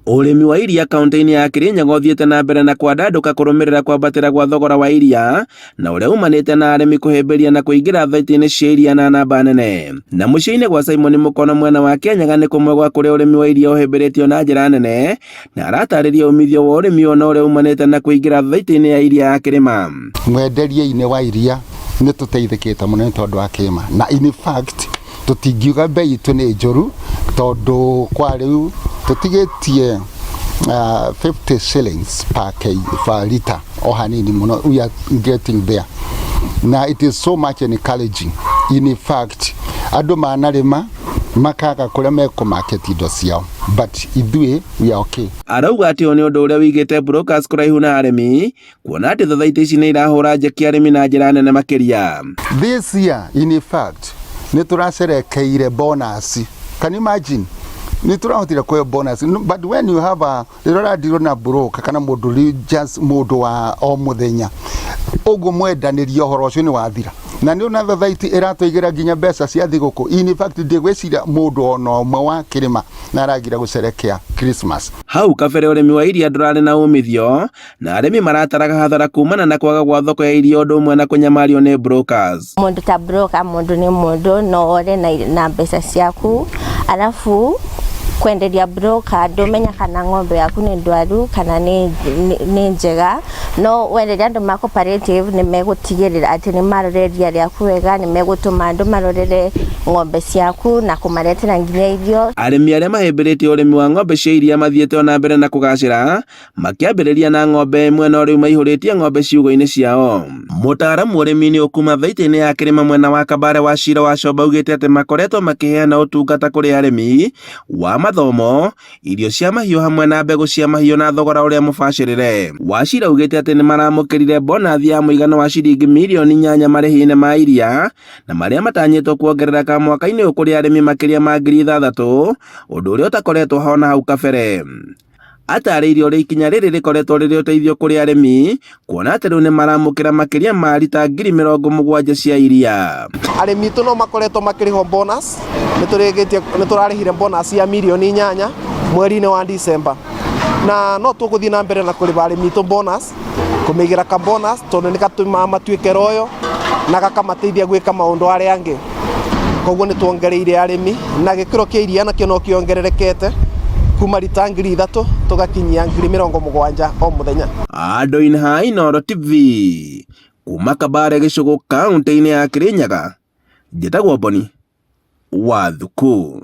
Ũrĩmi wa iria kaunti-inĩ ya Kirinyaga ũthiĩte na mbere na kwandandũka kũrũmĩrĩra kwambatĩra gwa thogora wa iria na ũrĩa umanĩte na arĩmi kũhĩmbĩria na kũingĩra thaitĩ-inĩ cia iria na namba nene. Na mũciĩ-inĩ gwa Simon Mũkono mwena wa Kĩanyaga nĩ kũmwe gwa kũrĩa ũrĩmi wa iria ũhĩmbĩrĩtio na njĩra nene na aratarĩria umithio wa ũrĩmi ũyũ na ũrĩa umanĩte na kũingĩra thaitĩ-inĩ ya iria ya Kĩrĩma. Mwenderie-inĩ wa iria nĩ tũteithĩkĩte mũno nĩ tondũ wa Kĩrĩma na in fact tũtingiuga mbei itũ nĩ njũru tondũ kwa rĩu tũtigĩtie 50 shillings per, K, per liter o hanini mũno, we are getting there na it is so much encouraging. In fact andũ manarĩma makaga kũrĩa mekũmarket indo ciao, but ithuĩ we are okay. Arauga atĩ ũyũ nĩ ũndũ ũrĩa wĩigĩte brokers kũraihu na arĩmi kuona atĩ thothaitĩ ici nĩ irahũra njeki arĩmi na njĩra nene makĩria. This year in fact nĩ tũracerekeire bonus. Can you imagine? Nĩ tũrahotire kũheo bonus. No, but when you have a rĩrĩa ũradirwo na broker kana mũndũ just mũndũ wa o mũthenya ũguo mwendanĩria ũhoro ũcio nĩ wathira na nĩ ona thothaiti ĩratũigĩra nginya mbeca cia thigũkũ. In fact ndigwĩciria mũndũ ona ũmwe wa kĩrĩma na aragira gũcerekea Christmas. Hau kabere ũrĩmi wa iria ndũrarĩ na umithio na arĩmi marataraga hathara kumana na kwaga gwa thoko ya iria ũndũ ũmwe na kũnyamario nĩ brokers. Mũndũ ta broker, mũndũ nĩ mũndũ no ore na mbeca ciaku, arabu kwenderia broker ndũmenya kana ng'ombe yaku nĩ ndwaru kana nĩ njega, no wenderia andũ ma cooperative nĩ megũtigĩrĩra atĩ nĩ marora iria rĩaku wega, nĩ megũtũma andũ marorere ng'ombe ciaku na kũmaretera nginya irio. Arĩmi arĩa mahĩmbĩrĩtie ũrĩmi wa ng'ombe cia iria mathiĩte ona mbere na kũgacĩra makĩambĩrĩria na ng'ombe ĩmwe no rĩu maihũrĩtie ng'ombe ciugũ-inĩ ciao. Mũtaaramu ũrĩmi-inĩ ũkuma thaitĩ-inĩ ya Kĩrĩma mwena wa Kabare wa Cira wa Comba augĩte atĩ makoretwo makĩheana ũtungata kũrĩ arĩmi wa mathomo, irio cia mahiũ hamwe na mbegũ cia mahiũ na thogora ũrĩa mũbacĩrĩre. Wachira augĩte atĩ nĩmaramũkĩrire bonathi ya mũigana wa ciringi mirioni 8 marĩhi-inĩ ma iria na marĩa matanyĩtwo kuongerereka mwaka-inĩ ũyũ kũrĩ arĩmi makĩria ma 6,000, ũndũ ũrĩa ũtakoretwo ho na hau kabere. Atarĩirie ũrĩa ikinya rĩrĩ rĩkoretwo rĩrĩ ũteithio kũrĩ arĩmi kuona atĩ rĩu nĩmaramũkĩra makĩria ma rita 70,000 cia iria. Arĩmi itũ no makoretwo makĩrĩhwo bonus, nĩ tũrarĩhire bonus ya mirioni 8 mweri-inĩ wa December, na no tũgũthiĩ na mbere na kũrĩha arĩmi itũ bonus, kũmĩigĩra ka bonus tondũ nĩ gatũmaga matuĩke royo na gakamateithia gwĩka maũndũ arĩa angĩ. Koguo nĩ tuongereire arĩmi na gĩkĩro kĩa iria nakĩo no kĩongererekete kuma rita 3,000 tũgakinyia 70,000 o mũthenya. Andũ-inĩ ha Inooro TV kuma Kabare gĩcũgũ kaunti-inĩ ya Kirinyaga, njĩtagwo Boni wa Thuku.